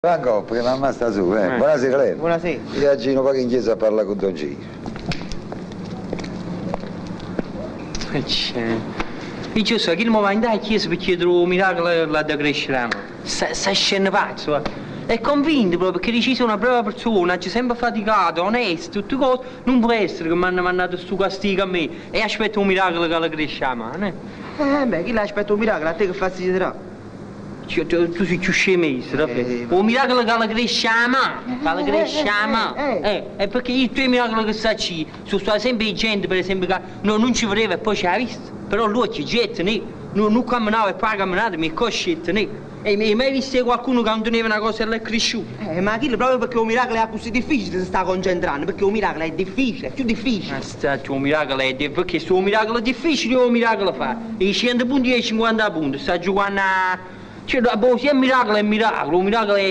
Franco, perché mamma sta su, eh. Buonasera Leo. Buonasera. Io oggi un poco in chiesa a parlare con Don Gino. C'è. Io so che mi va in chiesa per chiedere un miracolo là da crescere. Sta, sta scendendo pazzo. Eh. È convinto proprio perché dice sono una brava persona, ci sempre faticato, onesto, tutte cose. Non può essere che mi hanno mandato sto castigo a me e aspetto un miracolo che la cresce la mano. Eh. Beh, chi l'aspetta un miracolo? A te che fastidio darà? Cioè, tu sei più scemista, davvero. Un miracolo che la cresce la mano, che la cresce la mano. È perché il tuo miracolo che sta ci, sono stati sempre gente, per esempio, che no, non ci voleva e poi ci ha visto. Però lui ci getta, ne? Non camminava e poi ha camminato, mi coscetta, ne? E mi hai mai visto qualcuno che non teneva una cosa e l'è cresciuta? Ma chi proprio perché un miracolo è così difficile si sta concentrando, perché un miracolo è difficile, è più difficile. Ma sta, un miracolo è difficile, perché se un miracolo è difficile, un miracolo fa. I 100 punti e i 50 punti, sta giocando a... Cioè, boh, se è miracolo è miracolo, un miracolo è